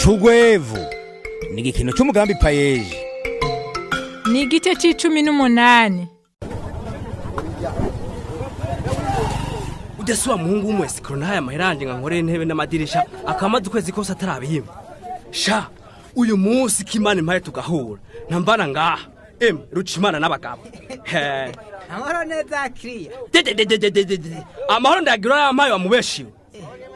Cugwevu ni igikino cy'umugambi payeje. Ni igice c'icumi n'umunani. Ujya si wa muhungu w'umwesi nahaye amahera yanjye ngo nkorere intebe n'amadirisha, akamaze ukwezi kose atarabihimba. Sha, uyu munsi k'Imana impaye tugahura ntambana ngaha, emwe ruca Imana n'abagabo. He. Amahoro neza, kiriya. Dededededede, amahoro ndayagira yampaye wamubeshiwe.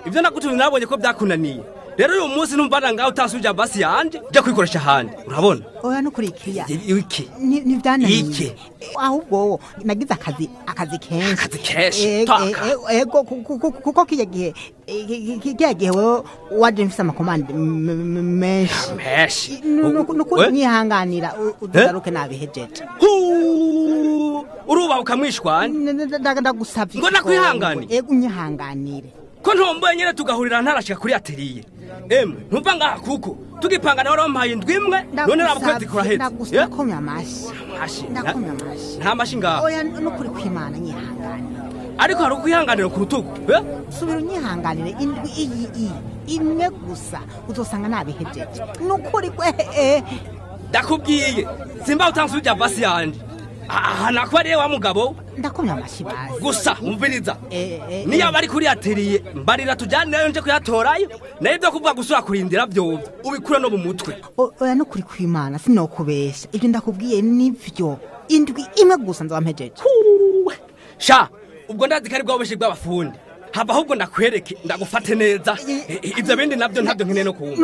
Ibyo nagutumye nabonye ko byakunaniye. Rero uyu munsi ntumvana ngaho utasubije basi yanje jya kwikoresha ahandi, urabona? Oya, nukuri kiriya. Iki? Ntivyananiye. Iki? Ahubwo nagize akazi kenshi. Akazi kenshi, taka. Ego, kuko kiya gihe kiya gihe wewe waje mfise amakomande menshi. Menshi. Nukuri Eh? nyihanganira, ugaruke nabihejeje. Hu! Urubaha ukamwishwana. Ndagusavye. Ngo nakwihanganire? Ego, unyihanganire. Ko ntomboye nyene tugahurira ntarashika kuri atelier, emwe ntumva ngaha kuko tugipangana wari wampaye indwi imwe, none raba ukwezi kuraheze. Ndagusavye, ndakomye amashi. Amashi, Ndakomye amashi. Nta mashi ngaha. Oya, nukuri kw'Imana, nyihanganire. Ariko hari ukwihanganira ku rutugu, eh? Subira unyihanganire indwi iyi iyi imwe gusa, uzosanga nabihejeje, nukuri kwe. Ndakubwiye simba utansubije basi yanje aha nakuba ariye wa mugabo. Ndakomye amashi basi. Gusa umviriza, Eh. niyo aba ari kuri atelier mbarira tujyaneyo nje kuyatorayo, nayo ibyo kuvuga gusubira kurindira vyovyo ubikure no mu mutwe. Oya, nukuri kw'Imana sinokubesha, ibyo ndakubwiye nivyo, indwi imwe gusa nzoba mpejeje. Sha, ubwo ndazi ko ari bwa bushi bw'abafundi hava, ahubwo ndakwereke ndagufate neza. Ibyo bindi nabyo ntabyo nkeneye no kumva.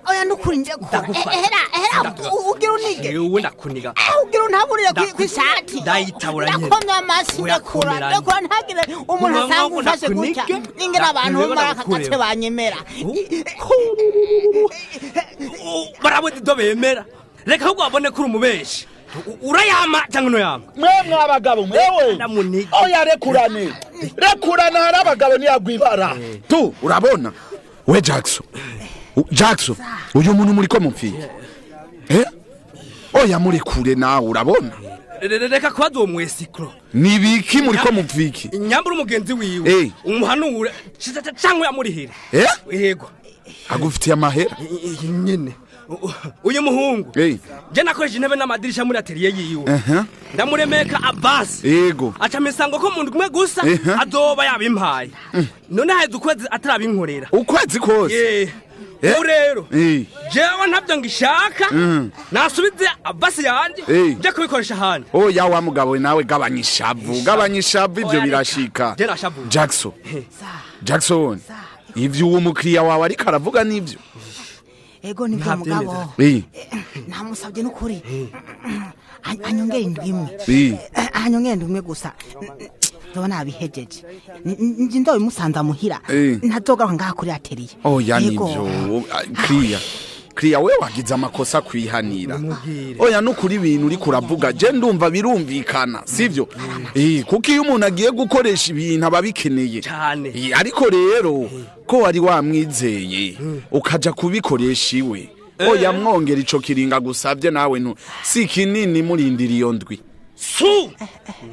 Oya, nukuri nje kora. Ndagufata. Ehera ehera. Ndakuga- Ugira unige. Jewe ndakuniga. Ugira untaburire kw'ishati. Ndayitabura nyene. Ndakomye amashi, ndakura. Uyakomera. Ndakura, ntagire umuntu Ngo asanga umfashe gutya. ndakunige, Ningera abantu bo muri aka ndakureba. gace banyemera. Barabuze ibyo bemera, reka ahubwo babone ko uri umubeshi. Urayama cyangwa ntoyama? Mwe mwabagabo mwewe. Ndamuniga. Oya, rekurane, rekurane, hari abagabo ntiyagwibara. Tu urabona we Jackson, Jackson, uyu muntu muri ko mupfiye, eh? Oya, muri kure nawe urabona. Reka kubaza uwo mwesikro. Nibiki muri ko mupfiki? Nyambura umugenzi wiwe umuhanure cyangwa uyamurihire. Eh? Yego. Agufitiye amahera? Nyine uyu muhungu, je nakoresha intebe n'amadirisha muri atelier yiwe, ndamuremeka abasi, aca misango ko mu ndwi imwe gusa azoba yabimpaye. None haheze ukwezi atarabinkorera. Ukwezi kose? Eh. Eh? Ubu rero jewe ntabyo ngishaka, nasubize abasi yanje nje kubikoresha ahandi. Oya wa mugabo nawe, gabanya ishavu, gabanya ishavu, ivyo Oya, reka. birashika. Je nashavuye. Jackson, Jackson, ivyo uwo mukiriya wawe ariko aravuga nivyo? Ego, nivyo mugabo. Namusabye nukuri anyongere indwi imwe. Anyongere indwi imwe gusa, nzoba nabihejeje. Nje nzobimusanza muhira. Ntazogaruka ngaha kuri atelier. Oya. Yego. Nivyo, kiriya, kiriya we wagize amakosa kwihanira. Oya, nukuri ibintu uriko uravuga je ndumva birumvikana, sivyo? Kuko iyo umuntu agiye gukoresha ibintu aba abikeneye. Cyane. Ariko rero ko wari wamwizeye ukaja kubikoresha iwe, oya, mwongera ico kiringa gusabye nawe ntu si kinini, murindira iyo ndwi. Su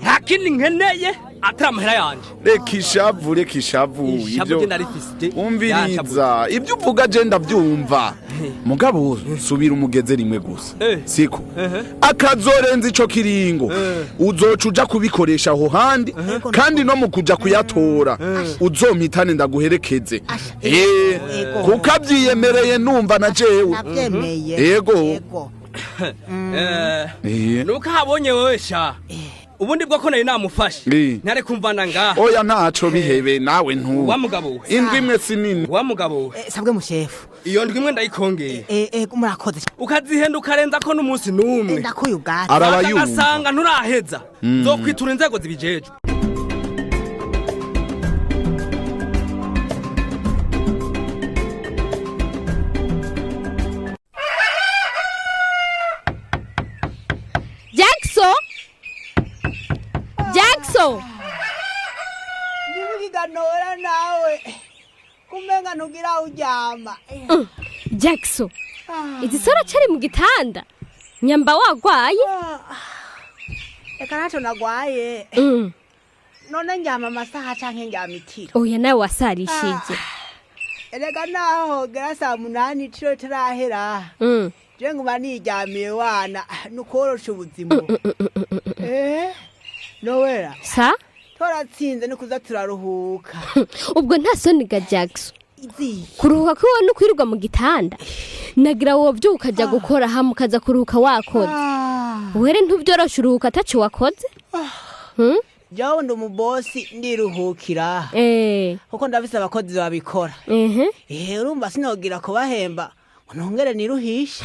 nta kindi nkeneye atari amahera yanje. Reka ishavu, reka ishavu. Ishavu Ivyo je narifise. umviriza, ibyo uvuga je ndabyumva, mugabo subira umugeze rimwe gusa. Siko akazorenza ico kiringo, uzoca uja kubikoresha aho handi, kandi no mu kuja kuyatora uzompitane ndaguherekeze. Ego. Kuko abyiyemereye numva na jewe. Nabyemeye. Ego. Ego. Nuko habonye wewe sha, ubundi bwo ko nari namufashe ntare kumvana ngaha. Oya, ntaco, bihebe nawe ntu Wa mugabo we. Indwi imwe si nini. Wa mugabo we. Sabwe mushefu. Iyo ndwi imwe ndayikongeye. Murakoze. Ukazihenda ukarenza ko n'umunsi n'umwe. Ndakuye ubwatsi. Araba yumva. Agasanga nturaheza, nzokwitura inzego zibijejwe. Jackson, Jackson. Ntibiganora nawe kumenga ntugira aho uryama. Jackson, izi sora cari mu gitanda nyamba wagwaye? Reka, ntacyo nagwaye. None ndyama amasaha canke ndyama itiro? Oya, nawe wasarishije. Erega naho hogera saa 8 iciro tarahera. Je nguma niryamiye wana, nukorosha ubuzima. Nowera. Sa? Toratsinze no kuza turaruhuka. Ubwo nta soni ga Jackson. Kuruhuka ko no kwirirwa mu gitanda. Nagira wowe byuka ukajya gukora hamwe ukaza kuruhuka wakoze. Were ntubyorosha uruhuka atacu wakoze? Jawe ndi umubosi ndiruhukira. Kuko ndafise abakozi babikora. Urumva sinogira kubahemba ngo nongere niruhishe.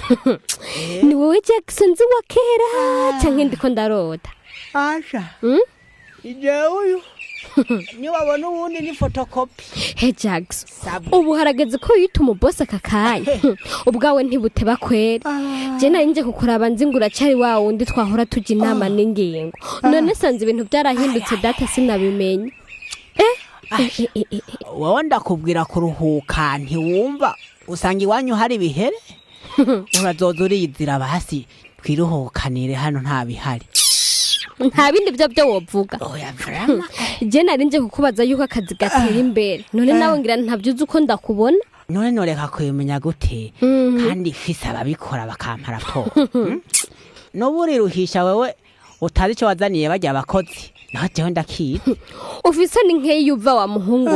Ni wowe Jackson nzi wa kera canke ndiko ndarota? Asha. Ijewe uyu. Niwabona uwundi ni photocopy. He Jackson. Ubu harageze ko yita umubosi aka kanya. Ubwawe ntibuteba kwera. Je nari nje kukuraba nzi ngo uracari wa wundi twahora tujya inama n'ingingo. None sanze ibintu byarahindutse data sinabimenye. Wowe ndakubwira kuruhuka ntiwumva usanga iwanyu hari bihere. Urazoza uriyizira basi twiruhukanire hano nta bihari. Nta bindi byo byo wovuga. Je nari nje kukubaza yuko akazi gatera imbere. None nawe ngira ntabyuzi uko ndakubona. None noreka kubimenya gute kandi fise ababikora bakampa raporo. N'uburiruhisha wewe utazi ico wazaniye barya abakozi. Naho jewe ndakizi. Ufise ni nkeyi yuva wa muhungu.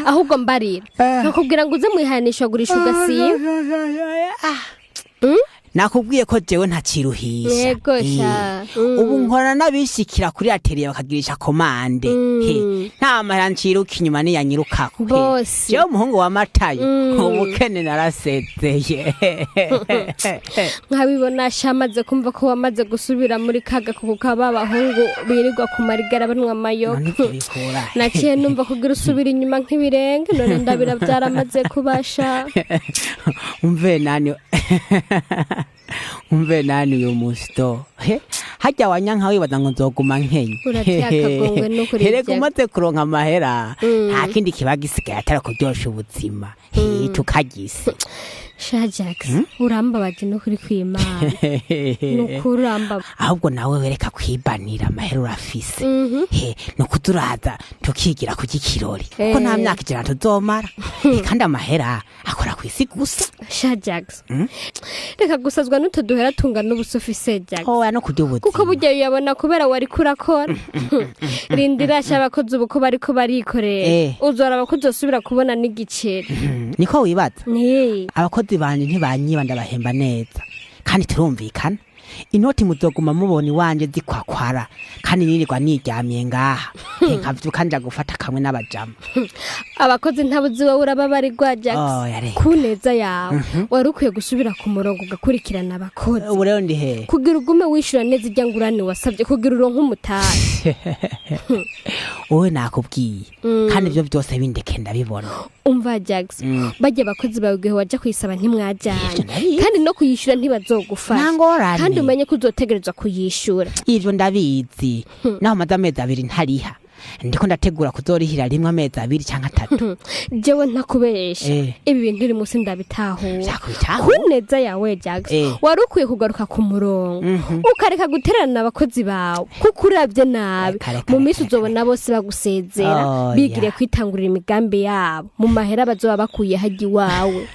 Ahubwo mbarira. Nakubwira ngo uze mwihanisha gurisha ugasiba. Nakubwiye ko jewe ntaciruhisha. Yego sha. Ubu nkora nabishikira kuri atelier bakagirisha komande. Nta mahera nciruka inyuma niyanyirukako. Jewe umuhungu wa Matayo ubukene narasezeye. Nkabibona shamaze kumva ko wamaze gusubira muri kaga kuko abahungu birirwa ku marigara banywa amayoga. Naciye numva kugira usubira inyuma nk'ibirenge none ndabira byaramaze kubasha. Umve nani. Umve nani uyu musito. Hajya wanyanka wibaza ngo nzoguma nkenye. Uracyakagongwe no kuri Erega umaze kuronka amahera nta kindi kiba gisigaye atari kuryosha ubuzima. Tukagise. Sha Jackson, urambabaje no kuri kwimana. Nukuri urambabaje. Ahubwo nawe wereka kwibanira amahera urafise. Nukuturaza tukigira ku gikirori. Kuko nta myaka 100 tuzomara. Kandi amahera akora kwisi gusa. Sha Jackson. Reka gusazwa n'uto duhera tungana n'ubusufise Jackson. Oya no kurya ubuzima. Kuko burya uyabona kubera wari kurakora. Rindira sha abakozi ubu ko bariko barikorera. Uzoraba ko uzosubira kubona n'igiceri. Niko wibaza? Abakozi banje ntibanyiba ndabahemba neza. Kandi turumvikana. Inoti muzoguma mubona iwanje zikwakwara kandi nirirwa niryamiye ngaha. Nkavyuka nja gufata kamwe n'abajama. Abakozi ntabuzi wowe urababarirwa Jackson. Kuneza yawe wari ukwiye gusubira ku murongo ugakurikirana abakozi. Ubu rero ndi he? Kugira ugume wishura neza ijya ngurane wasabye kugira uronke umutahe. Wowe nakubwiye. Kandi ivyo byose bindeke ndabibona. Umva Jackson, bajya abakozi bawe igihe waja kuyisaba ntimwajyanye. Kandi no kuyishura ntibazogufasha. Kandi umenye ko uzotegerezwa kuyishura. Ivyo ndabizi. Naho maze amezi 2 ntariha. Ndiko ndategura kuzorihira rimwe amezi 2 canke 3. Jewe ntakubesha. Ibi bintu uri munsi ndabitahura. Kuneza yawe Jackson, wari ukwiye kugaruka ku murongo. Ukareka guterana abakozi bawe. Kuko uravye nabi. Mu minsi uzobona bose bagusezera, bigire kwitangurira imigambi yabo. Mu mahera bazoba bakuye haji wawe.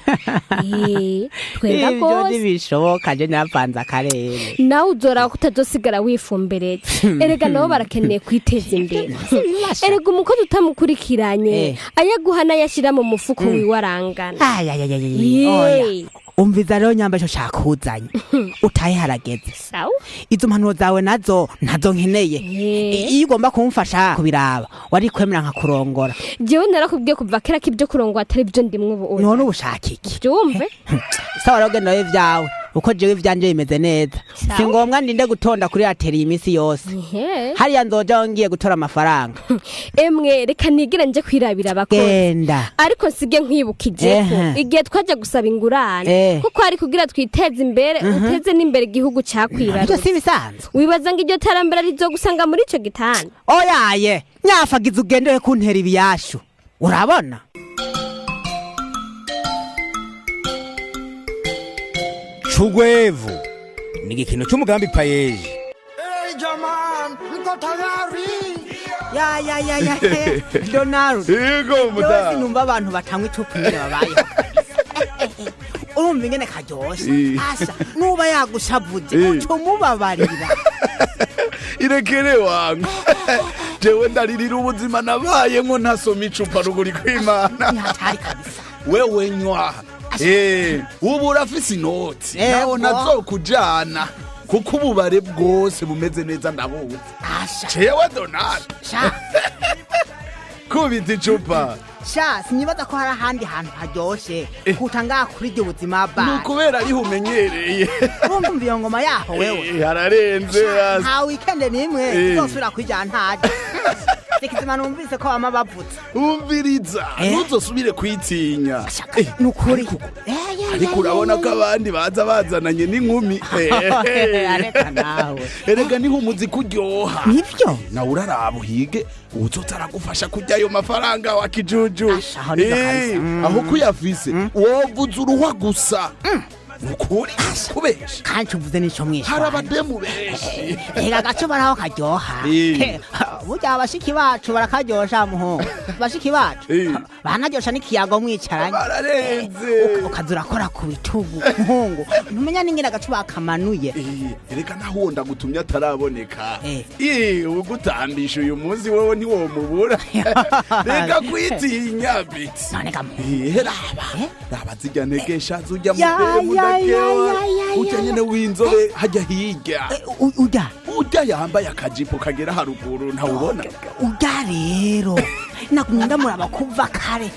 Twenga gose. Ivyo ntibishoboka je navanze akarere. Nawe uzoraba ko utazosigara wifumbereje. Erega nabo barakeneye kwiteza imbere. Erega umukozi utamukurikiranye ayaguhana yashira mu mufuko wiwarangana. Oya. Umviza rero nyamba ico cakuzanye. Utaye harageze. Sawa. Izo mpanuro zawe nazo ntazo nkeneye. Iyo ugomba kumfasha kubiraba wari kwemera nka kurongora. Jewe narakubwiye kuva kera ko ibyo kurongora atari byo ndimwe ubu. None ubushaka iki? Byumve. Sawa rero genda ivyawe. Uko jewe ivyanje bimeze neza. Si ngombwa ndinde gutonda kuri atelier iminsi yose. Hariya nzoja ngiye gutora amafaranga. Emwe reka nigire nje kwirabira abakozi. Genda. Ariko sige nkwibukije ko igihe twaje gusaba ingurane kuko ari kugira twiteze imbere uteze n'imbere igihugu cakwibarutse. Ibyo si bisanzwe. Wibaza ngo iryo terambere rizogusanga muri ico gitanda? Oyaye, nyafagiza ugendewe kuntera ibiyashu. Urabona? Cugwevu ni igikino cy'umugambi payeje. Hey jaman, niko tayari. Ya ya ya ya Donald. Yego muta. Sinumva abantu batanywa icupa nyine babayeho. Urumva ingene karyoshe. Asha nuba yagushavuze ucumubabarira. Irekere wangu. Jewe ndaririra ubuzima nabayemwo ntasoma icupa ruguri kw'Imana. Ni hatari kabisa. Wewe nywa. Ubu urafise inoti. Naho nazokujana. Kuko ububare bwose bumeze neza ndabuzi. Asha. Jewe Donald. Sha. Kubita icupa. Sha, sinibaza ko hari ahandi hantu haryoshe kuta kuri iryo buzima ba. Nukubera ariho umenyereye. Urumva iyo ngoma yaho wewe. Hararenze. Nta weekend nimwe uzosubira kwijana ntaje. Sikizima numvise ko bama bavutse. Umviriza, ntuzosubire kwitinya. Nukuri. Ariko urabona ko abandi baza bazananye n'inkumi. Areka nawe. Erega niho umuziki uryoha. Nivyo. Nawe uraraba uhige uzoza aragufasha kurya ayo mafaranga wa kijuju. Aho kuyafise wovuza uruhwa gusa. Nukuri kubesha. Kandi uvuze nico mwisha. Hari abademu benshi. Ega gaco baraho karyoha. Burya abashiki bacu barakaryosha muhungu. Bashiki bacu banaryosha n'ikiyago mwicaranye. Bararenze. Ukaza urakora ku bitugu muhungu. Ntumenya n'ingene agacu bakamanuye. Erega naho uwo ndagutumye ataraboneka. Ugutambisha uyu munsi wewe ntiwomubura. Reka kwitinya biti. Raba. Raba zirya ntegesha zurya mudemu. Ujya nyene w'inzobe hajya hirya. Ujya yambaye akajipo kagera haruguru ntawubona. Ujya rero nagumye ndamuraba kuva kare.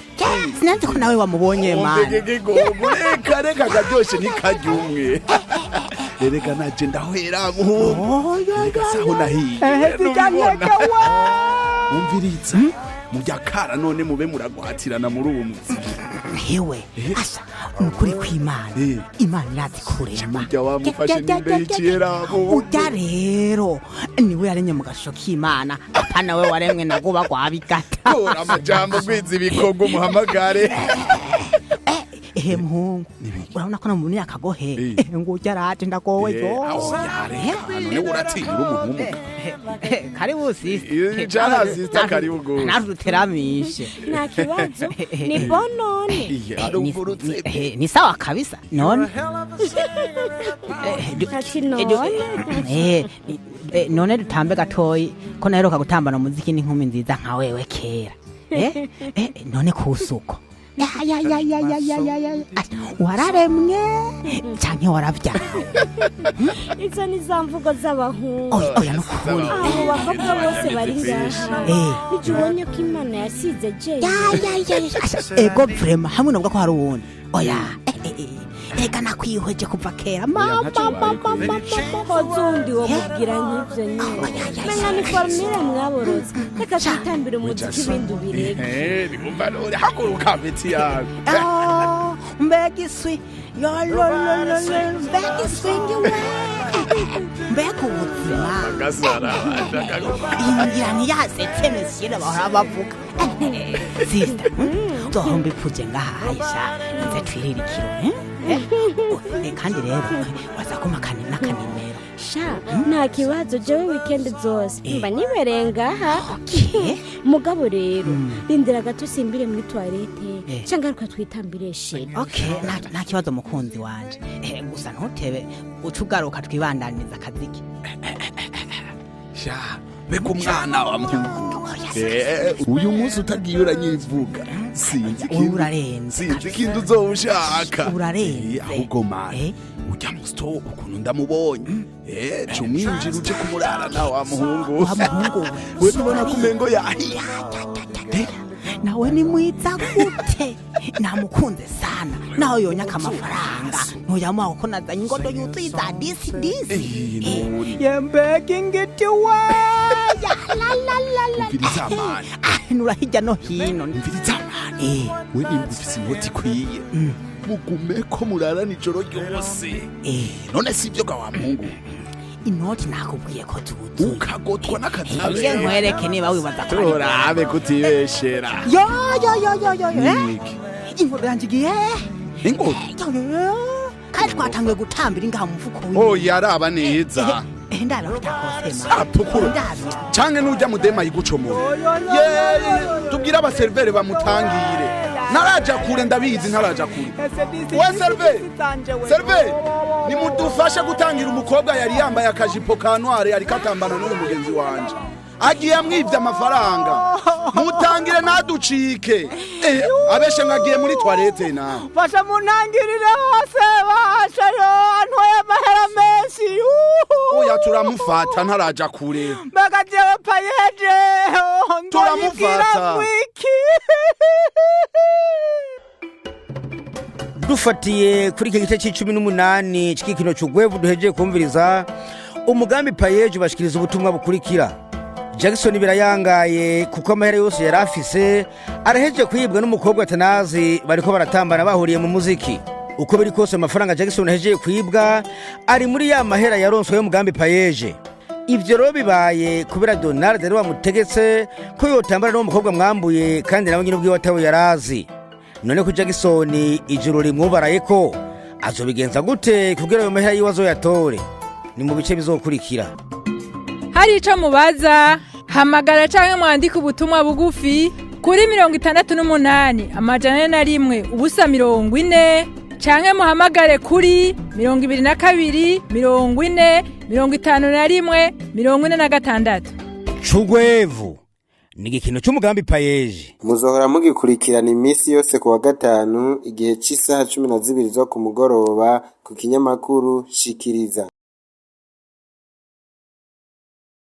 Sinanzi ko nawe wamubonye mani. Reka reka karyoshe ntikarya umwe. Erega naje ndahwera muhungu. Reka saho nahiye. Umviriza. Mujya kara none mube muragwatirana muri uwo muziki. Hewe asha nukuri kw'Imana. Imana irazi kurema. Mujya wamufashe nimbe yiciyera. Ujya rero niwe yaremye mu gasho k'Imana apana we waremwe naguba gwabigata. Ora amajambo gwiza ibikorwa umuhamagare. Ehe muhungu urabona ko namubonye akagohe ngo ujya araje ndagowe yo. None uratinyura umuntu w'umugabo. Karibu sister. Jana sister karibu gose. Naruteramishe. Nta kibazo. Ni bonone. Ni sawa kabisa. None. Ati none. None dutambe gatoyi ko naheruka gutambana umuziki n'inkumi nziza nka wewe kera. None kusuko. Ya ya ya ya ya ya ya. Wararemwe canke waravyawe. Izo ni za mvugo z'abahungu. Oya nukuri. Abo bakobwa bose bari ngaha. Nije ubonye ko Imana yasize je. Ya ya ya. Ego vrema hamwe nubwo ko hari uwundi. Oya. Ega nakwihweje kuva kera. Mama mama. Hozundi wo mubwira nk'ivyo nyine. Menga ni formule mwaboroze. Reka twitambire umuziki ibindi ubireke. Nimumva none haguruka mbeti yawe. Mbega iswi. Yo lo lo lo lo. Mbega iswi ngiwe. Mbega ubuzima. Gasara. Ingira ntiyasetse mesire bahora bavuga. Sister, nzohomba ipfuje ngaha Aisha. Nze twirire ikiro. Kandi rero waza kumakana n'akanimero. Sha, nta kibazo jewe weekend zose mba nibereye ngaha. Mugabo rero rindira gato simbire muri toilette cyangwa ngaruka twitambire shit. Okay, nta kibazo mukunzi wanje. Gusa ntutebe ucugaruka twibandaniza akaziki. Sha, beka umwana wa muhungu. Uyu munsi utagiye uranyivuga. Sinzi urarenze. Sinzi ikindi uzoshaka. Urarenze. Ahubwo mani ujya mu store ukuntu ndamubonye. Cumwinjira uje kumurara na wa muhungu. Wa muhungu. We tubona kumengo yahiye. Nawe ni mwiza gute? Namukunze sana. Naho yonyaka amafaranga. Ntuyamuha kuko nazanye ingodo yuzuye za disi disi. Yembega ingiti we. La la la la. Umviriza mani. Nura hirya no hino. Umviriza mani. We nimba ufise inoti ikwiye. Mugume ko murarana ijoro ryose. None si ibyo ga wa muhungu. Inoti nakubwiye ko zuzuye. Ukagotwa n'akazi. Nje nkwereke niba wibaza ko turabe kutibeshera. Yo yo yo yo yo yo. Ingodo yanje igiye. Ingodo? Kandi twatanguye gutambira ingaha mu mufuko wiwe. Oya araba neza. Ndabira kutakosema. Apukuru canke nujya mudema yigucomora. Ye, tubwire abaservere bamutangire. Ntaraja kure, ndabizi ntaraja kure. We serveur, serveur, nimudufashe gutangira umukobwa yari yambaye akajipo ka noire, ariko atambana n'uyu mugenzi wanje. Agiye amwivye amafaranga. Mutangire ntaducike. Abeshe mwagiye muri toilette na. Fasha muntangirire hose, basha yo antoye amahera menshi. Oya, turamufata, ntaraja kure. Mbega jewe payeje Turamufata. Wiki. Dufatiye kuri iki gice c'18 c'igikino c'ugwevu duhejeje kumviriza, umugambi payeje ubashikiriza ubutumwa bukurikira: Jackson birayangaye kuko amahera yose yari afise arahejeje kwibwa n'umukobwa Atanazi bariko baratambana bahuriye mu muziki. Uko biri kose, amafaranga Jackson ahejeje kwibwa ari muri ya mahera yaronswe y'umugambi payeje. Ivyo rero bibaye kubera Donald rero bamutegetse ko yotambana n'uwo mukobwa mwambuye, kandi nawe nyine ubwiwe atawe yarazi. None ko Jackson ijuru rimwubaraye, ko azobigenza gute kugira ayo mahera yiwe azoyatore? Ni mu bice bizokurikira. Hari ico mubaza, hamagara canke mwandike ubutumwa bugufi kuri 68 401 040, canke muhamagare kuri 22 40 51 46. Cugwevu ni igikino c'umugambi payeje. Muzohora mugikurikirana iminsi yose ku wa gatanu igihe cy'isaha 12 zo ku mugoroba ku kinyamakuru Shikiriza.